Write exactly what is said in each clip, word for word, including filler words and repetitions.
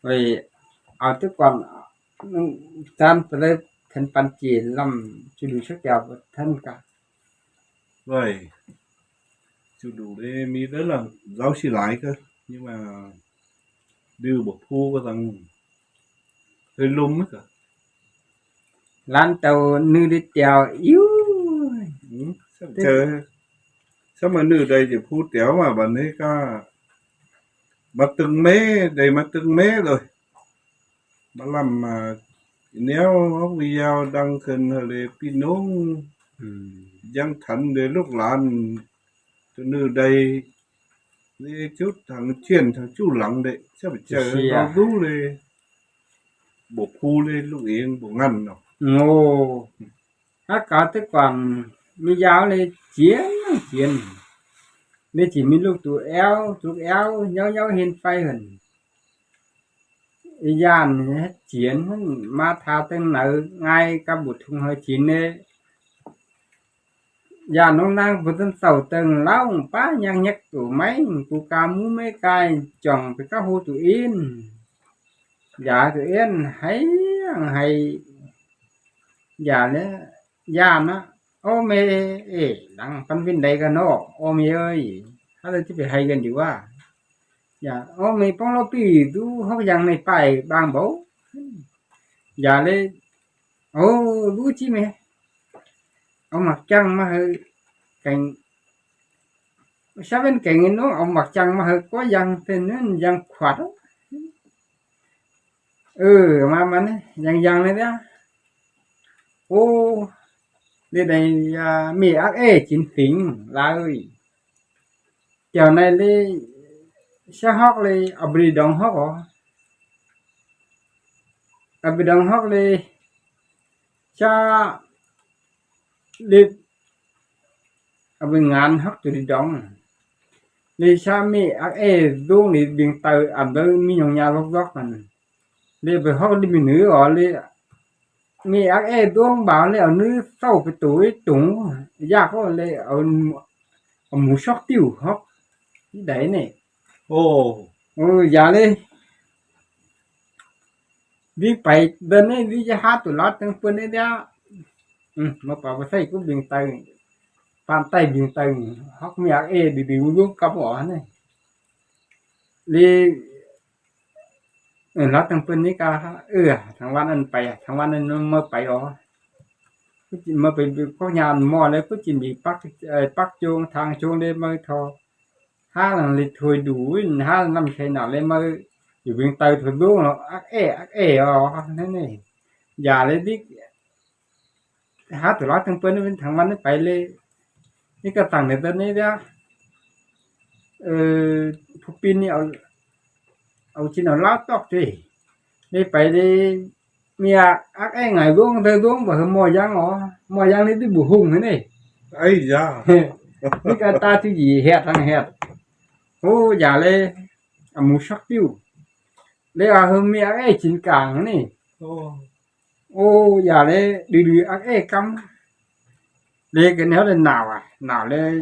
Vậy, au tức còn, ừm, tam tơ lơi thân păn chỉ lắm, chứ đủ sức kéo thân cả. Vậy, chứ đủ đấy, mi đấy là giáo sĩ lái cơ, nhưng mà đưa bộ phu có rằng hơi lùm ấy cả. Lán tàu nư đi tèo, iu. Ừ, sao Thế- trời, sao mà nư đây chỉ phu téo mà bạn ấy cả. Mà từng mé, đây mà từng mé rồi. Mà làm mà nếu hóc video đăng khen hơi lê pi nông, Ừ. Giang thắn để lúc lán, tôi nư đây, đi chút thằng chuyển thằng chú lắng đấy, sao phải Thì chờ xìa. Nó rú lê, bộ phu lê lúc yên, bộ ngăn nó. Ngô. Hắc cáo tức còn mi giáo lê chiến, chiến. Lê chỉ mi lúc tụ éo, tụ éo, nhau nhau hiên phay hẳn. Yan hết chiến, mà tha tên nở ngay cả bộ thùng hơi chiến nê. Yan nông năng bộ dân sầu tên lao, pá nhang nhắc tụ máy, tụ ca mú mê cai, chồng phải các hô tụ in. Dạ tụ in, hay, hay. Dạ lẽ, yan á, ô mê, ê, lăng phân viên đây cả nó, ô mê ơi, hả lẽ chứ phải hay gần đi qua. Dạ, ô mê póng lô pì, tú hốc yang này phải bang bố. Dạ lẽ, ô, lũ chi mê. Ông mặc chăng mà hơi, cảnh, sao bên cảnh nó, ông mặc chăng mà hơi có yang tên nó yang khoát. Ừ, mà, mà này, yang yang này đó. Ô, đi đây, à, mì ác ê chín phính, là ơi. Kiểu này đi, xe hóc đi, ở bì đóng hóc ó. Ở bì đóng hóc đi, xe đi, ở bì ngán hóc tụi đi đóng. Đi xe mì ác ê, đúng đi, bình tờ, ẩm đới, mì nhông nhà lốc lốc hẳn. Đi bì hóc đi, mì nữ ó, đi Mì ác ê duông bảo lẹ ở nứ sâu cái túi túng, yạc có lẹ ở, ở mù sóc tiểu hóc. Đấy nè. Ồ. Ừ, dạ đi. Đi phải đơn ấy, đi cho hát tụi lót tăng phương ấy đó. Ừ, mà bảo bà thầy cũng bình tầng. Phan tay bình tầng. Hóc mì ác ê đi đi uống cắp bỏ này. Đi Ừ, lót tăng pưn ní ca, ừ, tháng văn ăn pay, tháng văn ăn mơ pay ó. Cứ chỉ mơ pay, có nhà mò đấy, cứ chỉ bị bắt, ờ, bắt chuông, thang chuông đấy mơ thò. Há là lịch thôi đủ, há là năm xe nào đấy mơ, chỉ bình tơi thôi đúng nó, ác ê, ác ê ó, thế này. Giả lấy đi, há tụi lót tăng pưn, tháng văn nó pay lê. Ní ca tẳng để tơ ní đó. Ờ, phú pin ní au, au chín au láo tóc thì. Ní pay đi, mía ác ê ngại duông, thơ duông, bảo hơ mò yang ó. Mò yang ní đi bù hùng thế này. Ây da. Ní ca ta thứ gì hẹt thằng hẹt. Ô, giả lê, à, mù sắc tiêu. Lê à hơ mía ác ê chín cảng thế này. Ồ. Ô, dả lê đư đư ác ê cắm. Lê cái néo lê nảo à, nảo lê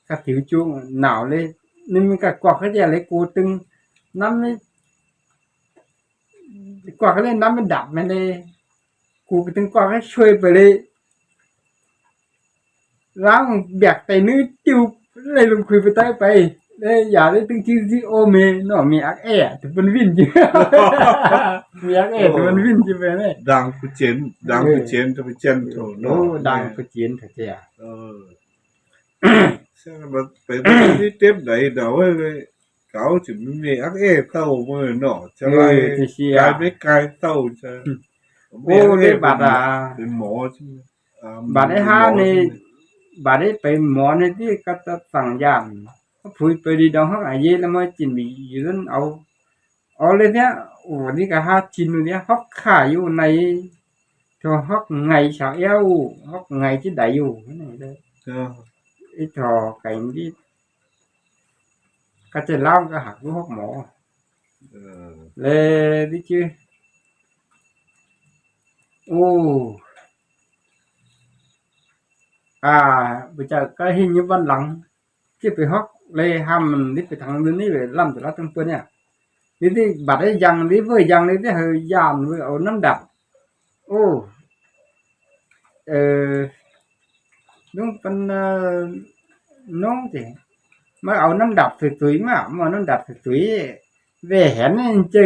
cà tiếu chuông, nảo lê, nên mình cả quạt cái dẻ lê cô tưng, nắm lê, quạt cái lê nắm lê đạp mẹ lê, cô cái tưng quạt cái xuôi bờ lê, Lăng bẹc tay nứ chiu, lê lùng khuy pơ tay pay. Lê dả lê tưng chiu dí ô mê, nỏ mê ác ê, tụi pân vin chứ. Mê ác ê, tụi pân vin chứ mê nê. Đang pơ chến, đang pơ chến, tụi pơ chến thổ nỏ. Ồ, đang pơ chến thổ chè. Ờ. Sao mà phải đi tiếp đẩy đầu ấy, cáo chỉ mê ác ê thâu mơ nỏ, chả lai, cái mê cái thâu chả. Ô, lê bạt à. Phải mỏ chứ. Bát ê há nê, bát ê pay mỏ nê tí cắt tắt tẳng dàn. Phui pay đi đóng hóc ải dê lăm mơ chỉn bỉ dư dân au. Au lê thiá, ổ ní ca há chỉn nụ thiá hóc khả yô này. Thô hóc ngày sáo éo, hóc ngày chứ đáy yô. Ê thô cảnh đi. Cắt chảy lao ca hạc lũ hóc mỏ. Lê đi chứ. Ô. À, bây giờ cái hình như văn lăng. Chứ phải hóc lê hăm đi phải thắng đi ní phải lăm tụi lát tăng pươn nha. ꞌNị ꞌtị bát ꞌdệt dăng ꞌlẹo ꞌvới, dăng ꞌlẹo ꞌtị hảư dản ꞌvới au ꞌnắm đặt. Ô, ơ, ꞌnung ꞌpắn, ơ, ꞌnung ꞌtị ꞌmá au ꞌnắm đặt sửa tủi ꞌmá, ꞌmá au ꞌnắm đặt sửa tủi. ꞌVa hên ꞌnị ꞌchư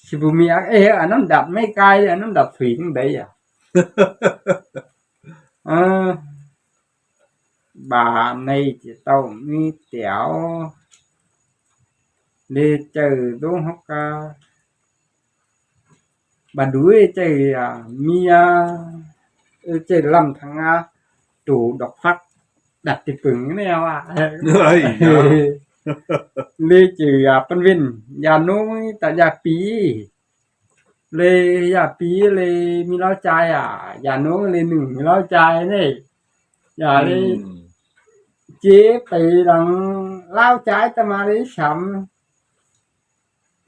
ꞌsịt báu ꞌmí ác, ê, au ꞌnắm đặt ꞌmí cai, au ꞌnắm đặt sửa ꞌcóng đảy à. Ơ, bả ꞌnị ꞌchí ꞌtạu ꞌmí tẻo ꞌlẹo ꞌchư ꞌlống hốc cá. Bả đuổi ꞌchư, à, ꞌmí, à, ơ, ꞌchư ꞌlắm thẳng, à, tô độc phác đặt ti pưng ꞌnị à. Ơi, ơ. ꞌLẹo ꞌchư, à, ꞌpắn ꞌvến, dản ꞌnung ꞌtẹ dản pi. ꞌLẹo dản pi ꞌlẹo ꞌmí ꞌláo ꞌchái à, dản ꞌnung ꞌlẹo ꞌnưng ꞌmí ꞌláo ꞌchái ꞌnị. Dản ꞌlẹo, ừ, ꞌchí pay lăng ꞌláo ꞌchái ta ꞌmá ꞌlẹo sắm.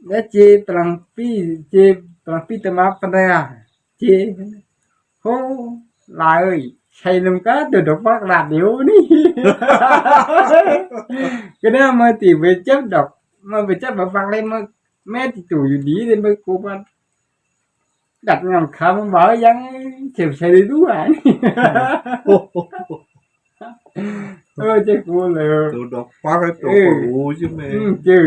ꞌLẹo ꞌchí pay lăng ꞌpi, ꞌchí pay lăng ꞌpi ta ꞌmá ꞌpắn đảy à. ꞌChí, hô, lai ơi, sai ꞌnưng cá tô độc phác đặt điêu ꞌnị. Cá ꞌnị ꞌmá ꞌtị ꞌvới chếp độc, ꞌmá ꞌvới chếp độc phác ꞌlẹo ꞌmá ꞌmí ꞌtị tô dú đi ꞌlẹo ꞌmá ꞌcọ ꞌmá đặt ngắm khả ꞌmá báu dăng, chếp sai đi đu à. Ơ, ꞌchư ꞌcọ ꞌlẹo tô độc phác ꞌlẹo tô, ừ, ꞌcọ ú chứ ꞌmá. Ừ, ꞌchư.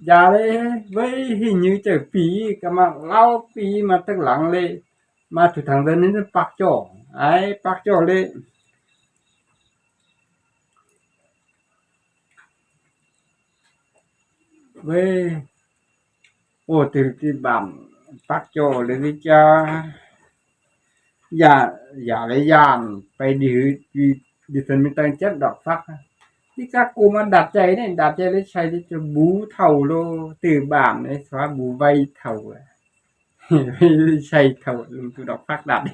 Dản ꞌlẹo ꞌvới ꞌhịt ꞌnhứ ꞌchư pi, cá ꞌmá ꞌláo pi ꞌmá tốc lăng ꞌlẹo. ꞌMá tô thẳng ꞌdọn ꞌnị pác ꞌchọ. Ải, pác ꞌchọ ꞌlẹo. ꞌVới, ô, tô ꞌti bản pác ꞌchọ ꞌlẹo ꞌviạk cá. Dản, dản ꞌlẹo dản pay đi ꞌhứ, đi, đi tơn ꞌmí ꞌtáng chếp độc phác. ꞌTị cá ꞌcọ ꞌmá đặt ꞌchái ꞌnị, đặt ꞌchái ꞌlẹo sai đi ꞌchọ bú thảu ꞌlô, tô bản ꞌlẹo ꞌsúa bú vay thảu. Sai thảu ꞌlung tô độc phác đặt.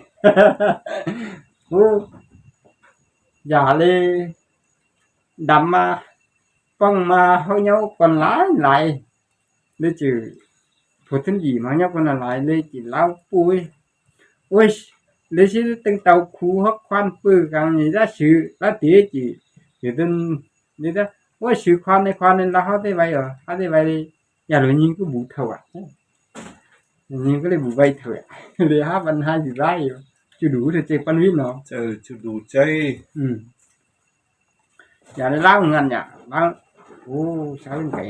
Ô, dản ꞌlẹo đăm ꞌmá, ꞌpứng ꞌmá ꞌháu ꞌnhó ꞌcốn lai lai. ꞌLẹo ꞌchư, phủ thứn đi ꞌmá ꞌnhó ꞌcốn lai lai, ꞌlẹo ꞌchư ꞌláo púi. Ôi, ꞌlẹo ꞌsứ ꞌtếng tảu khu hốc ꞌquán ꞌpưa căng ꞌnị dá ꞌsứ, ꞌlá tía ꞌchư, ꞌchư ꞌtến, ꞌnị dá, ôi, ꞌsứ ꞌquán ꞌnị, ꞌquán ꞌnị ꞌlá ꞌháu té vay, ơ, ꞌháu té vay ꞌlẹo, dản ꞌlẹo ꞌnhính ꞌcọ bú thảu à. ꞌNhính ꞌcọ ꞌlẹo bú vay thảu à. ꞌLẹo hák băn hák dú lai, ꞌchư đu ꞌtẹ ꞌchư ꞌpắn ꞌvến ꞌnọ. Ơ, ꞌchư đu ꞌchái. Ừ. Dản ꞌlẹo ꞌláo ngăn nhá, ꞌláo, ô, sao ꞌlẹo kẻ.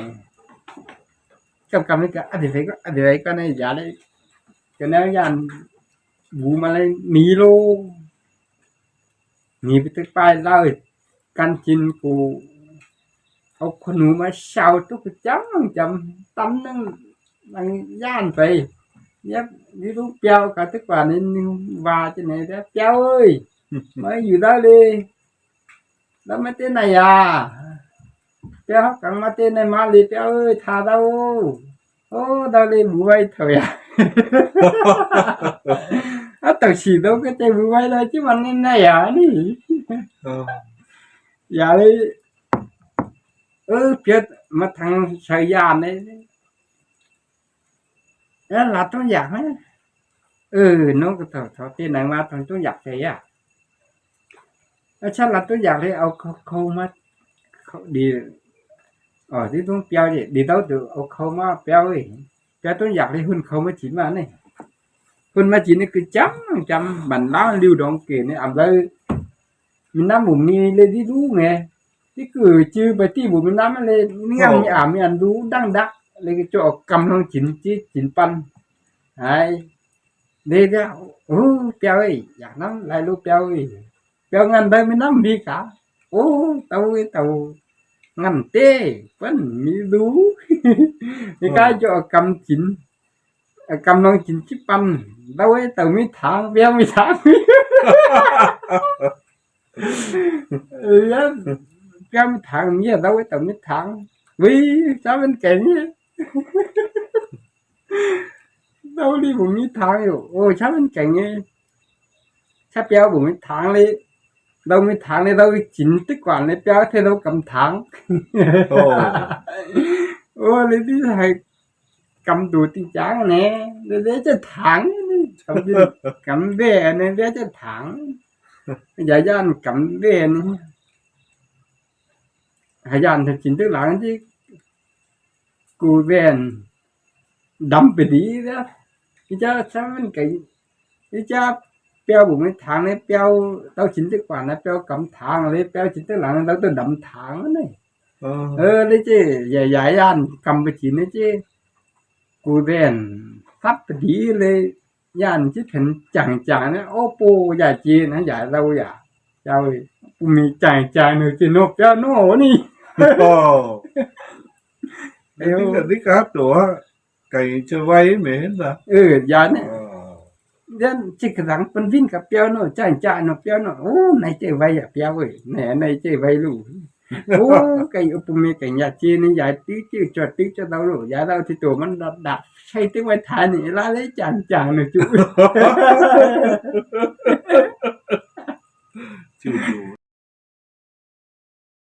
Căm căm ꞌnị cá, à, đi vay ꞌcọ, à, đi vay ꞌcọ ꞌnị, dản ꞌlẹo. Cá ꞌnị dản bú ꞌmá ꞌlẹo ꞌmí ꞌlô. ꞌMí pay tốc pay ꞌláo, căn ꞌchính ꞌcọ au khôn nu ꞌmá sau tốc cá chăm, chăm, tắm ꞌnăng, ꞌnăng dản pay. Dép, đi ꞌlung Piao cá tốc ꞌquá ꞌnị ꞌnưng ꞌva ꞌchí ꞌnị dép, Piao ơi, ꞌmá dú đaư ꞌlẹo. Đaư ꞌmá té ꞌnị à. Piao căng ꞌmá té ꞌnị ꞌmá ꞌlẹo Piao ơi, tha đaư. Ô, đaư ꞌlẹo bú vay thảu à. À, tảu ꞌsị đaư cá ꞌchí bú vay đaư ꞌchí ꞌmắn ꞌnị à ꞌnị. Ơ. Dản ꞌlẹo, ơ, Piao ꞌmá thẳng sau dản ꞌnị. Ơ, ꞌlạ ꞌtống dạc ꞌnị. Ơ, ꞌnọng ꞌcọ thảu, thảu ꞌtẹ ꞌnăng ꞌmá ꞌtống, ꞌtống dạc ꞌtẹ à. Ơ, chắng ꞌlạ ꞌtống dạc ꞌlẹo au khâu, khâu ꞌmá, khâu đi, ờ, đi ꞌtống Piao ꞌnị, đi đaư ꞌtẹ au khâu ꞌmá Piao ơi. Piao ꞌtống dạc ꞌlẹo ꞌhun khâu ꞌmá chỉn ꞌmá ꞌnị. ꞌHun ꞌmá chỉn ꞌnị ꞌcọ chăm, chăm, băn ꞌláng ꞌliu đong kể ꞌnị, ꞌmá đaư ꞌmí ꞌnặm báu ꞌmí ꞌlẹo đi đu ꞌnị. ꞌTí ꞌcọ ꞌchư pay ꞌtị báu ꞌmí ꞌnặm ꞌlẹo, ꞌnị ꞌnhắng ꞌmí ám ꞌmí ăn đu đăng đắc, ꞌlẹo ꞌcọ ꞌchọ au ꞌcắm ꞌlống chỉn, ꞌchí chỉn ꞌpăn. Ải, ꞌlẹo ꞌlẹo, ô, Piao ơi, dák ꞌnặm lai ꞌlụk Piao ơi. Piao ngăn đaư ꞌmí ꞌnặm ꞌmí cá. Ô, tảu ơi, tảu ngăn ꞌtẹ, ꞌpắn ꞌmí đu. ꞌMí cá ꞌchọ au ꞌcắm chỉn, au ꞌcắm ꞌlống chỉn ꞌchí ꞌpăn. Đaư ơi, tảu ꞌmí tháng, Piao ꞌmí tháng. Ơ, Piao ꞌmí tháng, ꞌmí đaư ơi, tảu ꞌmí tháng. Ui, chắng ꞌmen kẻng ꞌnị. Đaư ꞌlẹo báu ꞌmí tháng ꞌnị. Ô, chắng ꞌmen kẻng ꞌnị. Chắng Piao báu ꞌmí tháng ꞌlẹo. Đaư ꞌmí tháng ꞌlẹo, đaư chỉn tốc ꞌquá ꞌlẹo Piao ꞌtẹ đaư ꞌcắm tháng. Ô. Ô, ꞌlẹo ꞌtí hảư ꞌcắm đu ꞌtinh chắng ꞌnị. ꞌLẹo ꞌlẹo chắng tháng ꞌnị. ꞌCắm đi, ꞌcắm ꞌvẹ ꞌnị, ꞌlẹo chắng tháng. Dán dán ꞌcắm ꞌvẹ ꞌnị. Hảư dán ꞌtẹ chỉn tốc lăng ꞌchí cu ꞌvẹn đăm pay đi ꞌlẹo. ꞌI ꞌchạ ꞌsướng ꞌmắn kẻ, ꞌi ꞌchạ ꞌpéo báu ꞌmí tháng ꞌlế ꞌpéo, ꞌtạu chín tức quản ꞌna ꞌpéo cắm tháng ꞌlế ꞌpéo chín tức lăng ꞌtạu đăm tháng ꞌnị. Ơ, ꞌlế ꞌchí dai dai ꞌdan cắm pay chín ꞌnị ꞌchí. Cu ꞌvẹn sắp pay đi ꞌlế, ꞌdan ꞌchí thên chắng chắng ꞌnị. Ô, ꞌpộ dai ꞌchí ꞌnị, dai ꞌlẹo dai. Chảu, ꞌpộ ꞌmí chắng chắng ꞌnị ꞌchí ꞌnọ ꞌpéo ꞌnọ ꞌnị. Ơ, ꞌnị cá ꞌtố kẻ ꞌchớ ꞌvạy ꞌmí ꞌnị. Ơ, dai ꞌnị. ꞌDen ꞌchí ꞌcọ dắng ꞌpứng ꞌvin cá ꞌpéo ꞌnọ, chắng chắng ꞌnọ ꞌpéo ꞌnọ. Ô, ꞌnị ꞌchí ꞌvạy ꞌpéo ơi, ꞌnị, ꞌnị ꞌchí ꞌvạy ꞌlụk. Ô, kẻ ꞌpộ ꞌmí kẻ dai ꞌchí ꞌnị, dai ꞌtứ ꞌchí ꞌchọ ꞌtứ ꞌchọ ꞌlẹo ꞌlụk, dai ꞌlẹo ꞌchí ꞌtố ꞌmắn đảy đảy ꞌsạy ꞌtếng ꞌvạy thái ꞌnị, ꞌlạ ꞌlế chắng chắng ꞌnị ꞌchu. ꞌChu ꞌchu